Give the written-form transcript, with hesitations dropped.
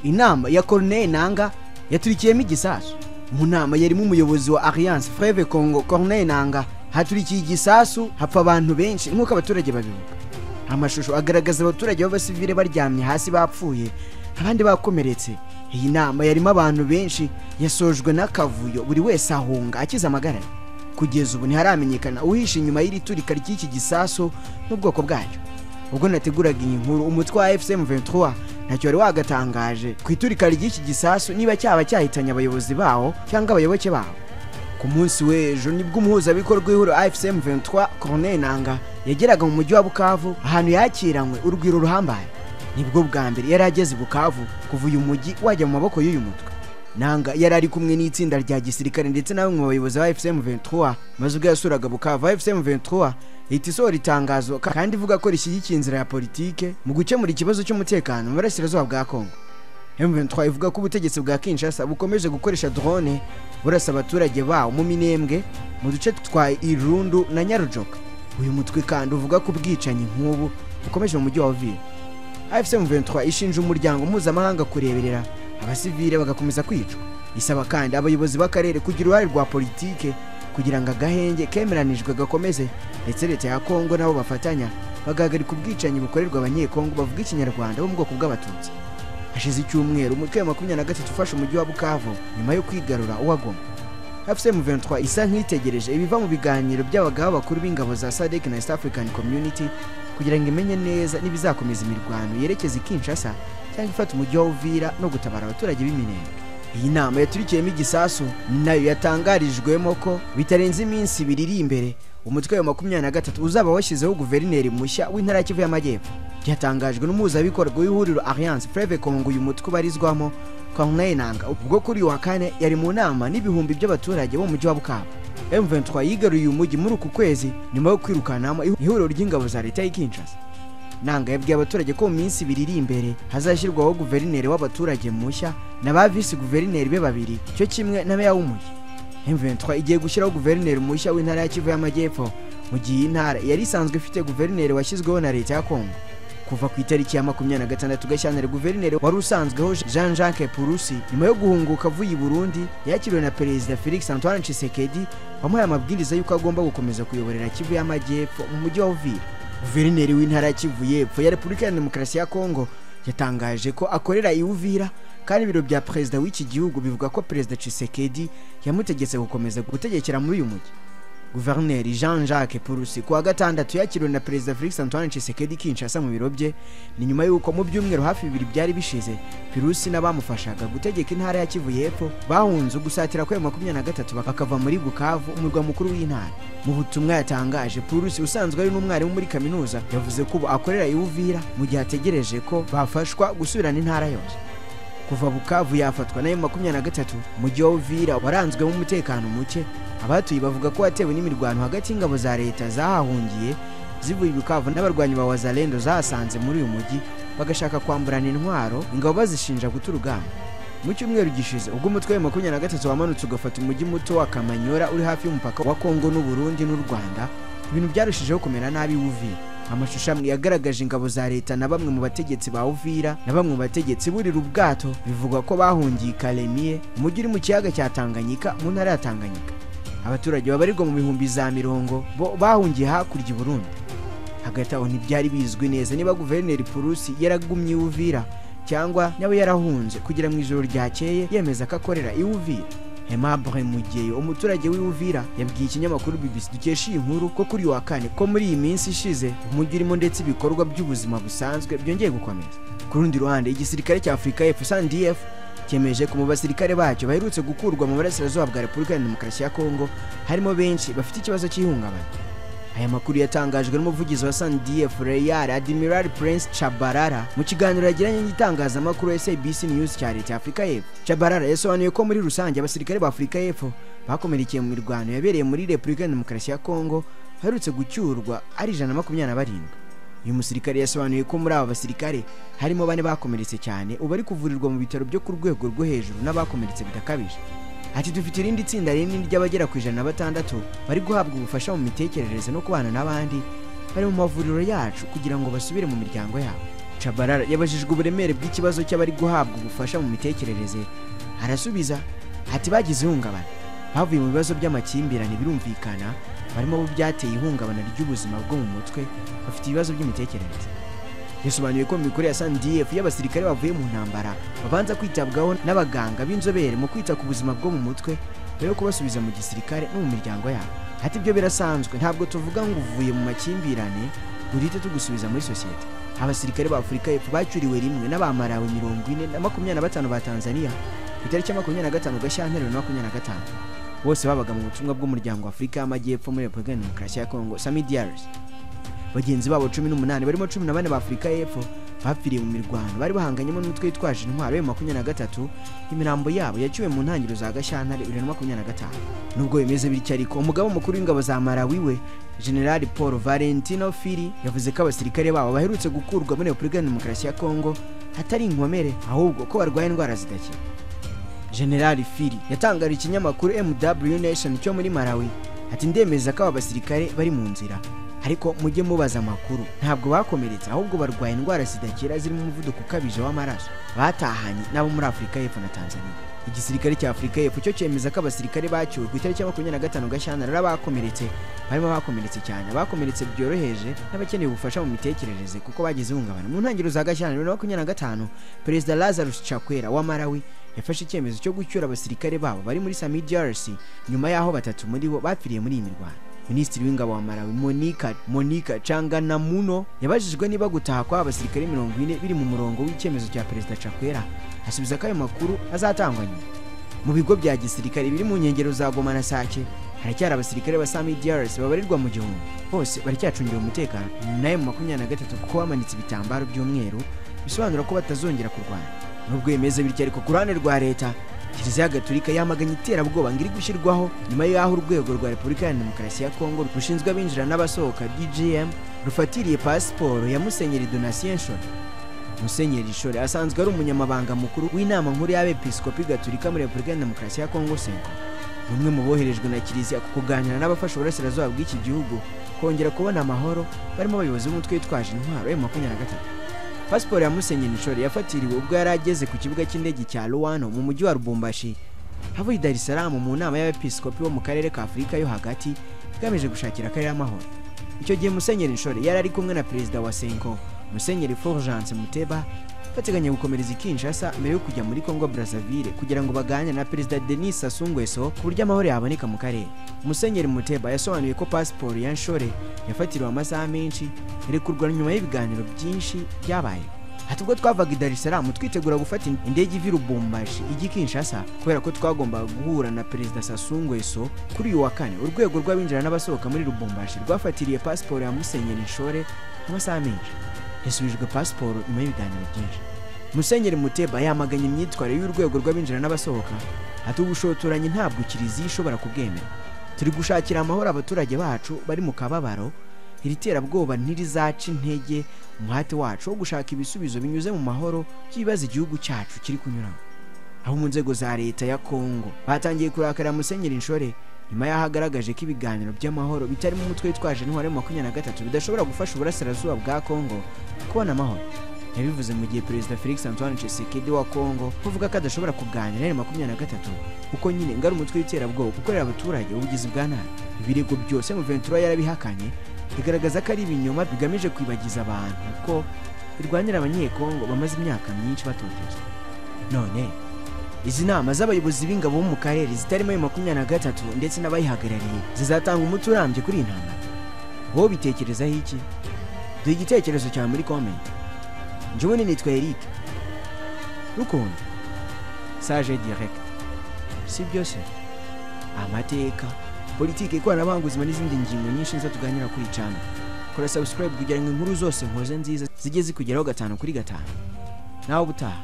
Inama ya Corneille Nangaa yaturikiyemo igisasu. Mu nama yarimo umuyobozi wa Alliance Fleuve Congo Corneille Nangaa haturikiye igisasu, hapfa abantu benshi nk'uko abaturage babivuga. Amashusho agaragaza abaturage b'abasivile baryamye hasi bapfuye, abandi bakomeretse. Iyi nama yarimo abantu benshi yasojwe n'akavuyo, buri wese ahunga akiza amagara. Kugeza ubu ntiharamenyekana uhishe inyuma y'iri turika ry'iki gisasu n'ubwoko bwacyo. Ubwo nateguraga iyi nkuru, umutwe wa AFC M23 ntacyo wari wagatangaje ku iturika ry'iki gisasu, niba cyaba cyahitanye abayobozi bawo cyangwa abayoboke bawo. Ku munsi w'ejo nibwo umuhuzabikorwa w'ihuriro AFC M23 Corneille Nangaa yageraga mu mujyi wa Bukavu, ahantu yakiranywe urugwiro ruhambaye. Nibwo bwa mbere yari ageze i Bukavu kuva uyu mujyi wajya mu maboko y'uyu mutwe. Nangaa yari ari kumwe n'itsinda rya gisirikare ndetse na bamwe mu bayobozi ba AFC M23. Maze ubwo yasuraga Bukavu, AFC M23 ihita isohora itangazo kandi ivuga ko rishyigikiye inzira ya politike mu gukemura ikibazo cy'umutekano mu burasirazuba bwa Kongo. M23 ivuga ko ubutegetsi bwa Kinshasa bukomeje gukoresha drone burasa abaturage bawo mu Minembwe, mu duce twa Irundu na Nyarujoka. Uyu mutwe kandi uvuga ko ubwicanyi nk'ubu bukomeje mu mujyi wa Uvira. AFC M23 ishinja umuryango mpuzamahanga kureberera abasivile bagakomeza kwicwa. Isaba kandi abayobozi b'akarere kugira uruhare rwa politike kugira ngo agahenge kemeranijwe gakomeze, ndetse leta ya Kongo nabo bafatanya bagahagarika ubwicanyi bukorerwa abanyekongo bavuga ikinyarwanda bo mu bwoko bw'abatutsi. Hashize icyumweru umutwe wa 23 ufashe umujyi wa Bukavu nyuma yo kwigarura uwa Goma. AFC M23 isa nk'itegereje ibiva mu biganiro by'abagaba bakuru b'ingabo za SADC na East African Community kugira ngo imenye neza n'ibizakomeza imirwano yerekeza i Kinshasa cyangwa ifata umujyi wa Uvira no gutabara abaturage b'Iminembwe. Iyi nama yaturikiyemo igisasu nayo yatangarijwemo ko bitarenze iminsi 2 iri imbere umutwe wa 23 uzaba washyizeho guverineri mushya w'intara ya Kivu y'Amajyepfo. Byatangajwe n'umuhuzabikorwa w'ihuriro Alliance Fleuve Congo uyu mutwe ubarizwamo Corneille Nangaa, ubwo kuri uyu wa kane yari mu nama n'ibihumbi by'abaturage bo mu mujyi wa Bukavu. M23 yigaruye uyu mujyi muri uku kwezi nyuma yo kwirukanamo ihuriro ry'ingabo za leta y'i Kinshasa. Nangaa yabwiye abaturage ko mu minsi 2 iri imbere hazashyirwaho guverineri w'abaturage mushya na ba visi guverineri be babiri, cyo kimwe na meya w'umujyi. M23 igiye gushyiraho guverineri mushya w'intara ya Kivu y'Amajyepfo mu gihe intara yari isanzwe ifite guverineri washyizweho na leta ya Kongo. Kuva ku itariki ya 26 Gashyantare, guverineri wari usanzweho Jean Jacques Purusi nyuma yo guhunguka avuye i Burundi yakiriwe na Perezida Felix Antoine Tshisekedi wamuhaye amabwiriza y'uko agomba gukomeza kuyoborera Kivu y'Amajyepfo mu mujyi wa Uvira. Guverineri w'intara ya Kivu y'Epfo ya Repubulika ya Demokarasi ya Kongo yatangaje ko akorera i Uvira, kandi ibiro bya perezida w'iki gihugu bivuga ko Perezida Tshisekedi yamutegetse gukomeza gutegekera muri uyu mujyi. Guverineri Jean Jacques Purusi kuwa gatandatu yakiriwe na Perezida Felix Antoine Tshisekedi Kinshasa mu biro bye. Ni nyuma y'uko mu byumweru hafi 2 byari bishize Purusi n'abamufashaga gutegeka intara ya Kivu y'Epfo bahunze ugusatira kwa 23 bakava muri Bukavu, umurwa mukuru w'intara. Mu butumwa yatangaje, Purusi usanzwe ari n'umwarimu muri kaminuza yavuze ko akorera i Uvira mu gihe ategereje ko bafashwa gusubirana intara yose. Kuva Bukavu yafatwa na 23, umujyi wa Uvira waranzwemo umutekano muke. Abatuye bavuga ko watewe n'imirwano hagati y'ingabo za leta zahahungiye zivuye Bukavu n'abarwanyi ba Wazalendo zahasanze muri uyu mujyi bagashaka kwamburana intwaro, ingabo bazishinja guta urugamba. Mu cyumweru gishize ubwo umutwe wa 23 wamanutse ugafata umujyi muto wa Kamanyora uri hafi y'umupaka wa Kongo n'u Burundi n'u Rwanda, ibintu byarushijeho kumera nabi Uvira. Amashusho amwe yagaragaje ingabo za leta na bamwe mu bategetsi ba Uvira na bamwe mu bategetsi burira ubwato bivugwa ko bahungiye Kalemie, umujyi uri mu kiyaga cya Tanganyika mu ntara ya Tanganyika. Abaturage babarirwa mu bihumbi za mirongo bo bahungiye hakurya i Burundi. Hagati aho ntibyari bizwi neza niba guverineri Purusi yaragumye Uvira cyangwa nawe yarahunze kugira mu ijoro ryakeye yemeza ko akorera i Uvira. Aimable Mugeyo, umuturage w'i Uvira, yabwiye ikinyamakuru BBC dukesha iyi nkuru ko kuri wa kane ko muri iyi minsi ishize umujyi urimo ndetse ibikorwa by'ubuzima busanzwe byongeye gukomeza. Ku rundi ruhande, igisirikare cya Afurika y'Epfo SANDF cyemeje ko mu basirikare bacyo baherutse gukurwa mu burasirazuba bwa Repubulika ya Demokarasi ya Kongo harimo benshi bafite ikibazo cy'ihungabana. Aya makuru yatangajwe n'umuvugizi wa SANDF Real Admiral Prince Chabarara mu kiganiro yagiranye n'itangazamakuru SABC News cya leta ya Afurika y'Epfo. Chabarara yasobanuye ko muri rusange abasirikare ba Afurika y'Epfo bakomerekeye mu mirwano yabereye muri Repubulika ya Demokarasi ya Kongo baherutse gucyurwa ari 127. Uyu musirikare yasobanuye ko muri aba basirikare harimo bane bakomeretse cyane ubu bari kuvurirwa mu bitaro byo ku rwego rwo hejuru n'abakomeretse bidakabije. Ati dufite irindi tsinda rinini ry'abagera ku 106 bari guhabwa ubufasha mu mitekerereze no kubana n'abandi bari mu mavuriro yacu kugira ngo basubire mu miryango yabo. Chabarara yabajijwe uburemere bw'ikibazo cy'abari guhabwa ubufasha mu mitekerereze, arasubiza ati bagize ihungabana, bavuye mu bibazo by'amakimbirane, birumvikana barimo abo byateye ihungabana ry'ubuzima bwo mu mutwe, bafite ibibazo by'imitekerereze. Yasobanuye ko mu mikorere ya SANDF iyo abasirikare bavuye mu ntambara babanza kwitabwaho n'abaganga b'inzobere mu kwita ku buzima bwo mu mutwe mbere yo kubasubiza mu gisirikare no mu miryango yabo. Ati ibyo birasanzwe, ntabwo tuvuga ngo uvuye mu makimbirane duhite tugusubiza muri sosiyete. Abasirikare ba Afurika y'Epfo bacyuriwe rimwe n'abamarawe 40 na 25 ba Tanzania ku itariki ya 25 Gashyantare 2025. Bose babaga mu butumwa bw'umuryango wa Afurika y'Amajyepfo muri Repubulika ya Demokarasi ya Kongo, SAMIDRC. Bagenzi babo 18 barimo 14 ba Afurika y'Epfo bapfiriye mu mirwano bari bahanganyemo n'umutwe witwaje intwaro ya 23. Imirambo yabo yaciwe mu ntangiriro za Gashyantare 2025. Nubwo bimeze bityo ariko, umugaba mukuru w'ingabo za Malawi we General Paul Valentino Phiri yavuze ko abasirikare babo baherutse gukurwa muri Repubulika ya Demokarasi ya Kongo hatari inkomere, ahubwo ko barwaye indwara zidakira. General Phiri yatangarije ikinyamakuru MW Nation cyo muri Malawi ati ndemeza ko aba basirikare bari mu nzira, ariko mujye mubaza amakuru, ntabwo bakomeretse ahubwo barwaye indwara zidakira zirimo umuvuduko ukabije w'amaraso batahanye n'abo muri Afurika y'Epfo na Tanzania. Igisirikare cya Afurika y'Epfo cyo cyemeza ko abasirikare bacyuwe ku itariki ya 25 Gashyantare bakomeretse, barimo abakomeretse cyane, abakomeretse byoroheje n'abakeneye ubufasha mu mitekerereze kuko bagize ihungabana. Mu ntangiriro za Gashyantare 2025, Perezida Lazarus Chakwera wa Malawi yafashe icyemezo cyo gucyura abasirikare babo bari muri SAMIDRC nyuma y'aho 3 muri bo bapfiriye muri iyi mirwano. Minisitiri w'ingabo wa Malawi Monica Changanamuno yabajijwe niba gutaha kwa abasirikare 40 biri mu murongo w'icyemezo cya Perezida Chakwera, asubiza ko ayo makuru azatangwa nyuma. Mu bigo bya gisirikare biri mu nkengero za Goma na Sake haracyari abasirikare ba SAMIDRC babarirwa mu 1000, bose baracyacungiwe umutekano na M23 kuko bamanitse ibitambaro by'umweru bisobanura ko batazongera kurwana. Nubwo bimeze bityo ariko, ku ruhande rwa leta, Kiliziya Gatolika yamaganye iterabwoba ngo iri gushyirwaho nyuma y'aho urwego rwa Repubulika ya Demokarasi ya Kongo rushinzwe abinjira n'abasohoka DGM rufatiriye pasiporo ya Musenyeri Donatien Nshole. Musenyeri Nshole asanzwe ari umunyamabanga mukuru w'inama nkuru y'Abepiskopi Gatolika muri Repubulika ya Demokarasi ya Kongo CENCO. Ni umwe mu boherejwe na Kiliziya kuganira n'abafasha uburasirazuba bw'iki gihugu kongera kubona amahoro, barimo abayobozi b'umutwe witwaje intwaro M23. Pasiporo ya Musenyeri Nshole yafatiriwe ubwo yari ageze ku kibuga cy'indege cya Luano mu mujyi wa Lubumbashi, havuye i Dar es Salaam mu nama y'abepiskopi bo mu karere ka Afurika yo hagati igamije gushakira akarere amahoro. Icyo gihe Musenyeri Nshole yari ari kumwe na Perezida wa CENCO Musenyeri Fulgence Muteba, bateganya gukomereza i Kinshasa mbere yo kujya muri Congo Brazzaville kugira ngo baganire na Perezida Denis Sassou Nguesso ku buryo amahoro yaboneka mu karere. Musenyeri Muteba yasobanuye ko pasiporo ya Nshole yafatiriwe amasaha menshi, irekurwa nyuma y'ibiganiro byinshi byabaye. Ati ubwo twavaga i Dar es Salaam twitegura gufata indege iva i Lubumbashi ijya i Kinshasa kubera ko twagombaga guhura na Perezida Sassou Nguesso kuri uyu wa kane, urwego rw'abinjira n'abasohoka muri Lubumbashi rwafatiriye pasiporo ya Musenyeri Nshole amasaha menshi. Yasubijwe pasiporo nyuma y'ibiganiro byinshi. Musenyeri Muteba yamaganye imyitwarire y'urwego rw'abinjira n'abasohoka, ati ubushotoranyi ntabwo Kiliziya ishobora kubwemera. Turi gushakira amahoro abaturage bacu bari mu kababaro, iri terabwoba ntirizaca intege umuhate wacu wo gushaka ibisubizo binyuze mu mahoro by'ibibazo igihugu cyacu kiri kunyuramo. Aho mu nzego za leta ya Kongo batangiye kurakara Musenyeri Nshole nyuma y'aho agaragaje ko ibiganiro by'amahoro bitarimo umutwe witwaje intwaro M23 bidashobora gufasha uburasirazuba bwa Kongo kubona amahoro. Yabivuze mu gihe Perezida Felix Antoine Tshisekedi wa Kongo kuvuga ko adashobora kuganira na M23 kuko nyine ngari umutwe w'iterabwoba ukorera abaturage ubugizi bwa nabi. Ibirego byose M23 yarabihakanye, bigaragaza ko ari ibinyoma bigamije kwibagiza abantu ko irwanira abanyekongo bamaze imyaka myinshi batotezwa. None izi nama z'abayobozi b'ingabo bo mu karere zitarimo M23 ndetse n'abayihagarariye zizatanga umuti urambye kuri iyi ntambara? Wowe bitekerezaho iki? Duhe igitekerezo cyawe muri comment. Njyewe nitwa Eric Rukundo, Sage Direct. Si byose, amateka, politiki, ikoranabuhanga, ubuzima n'izindi ngingo nyinshi nza tuganira kuri channel. Kora subscribe kugira ngo inkuru zose nkoze nziza zijye zikugeraho 5 kuri 5. Nawe ubutaha.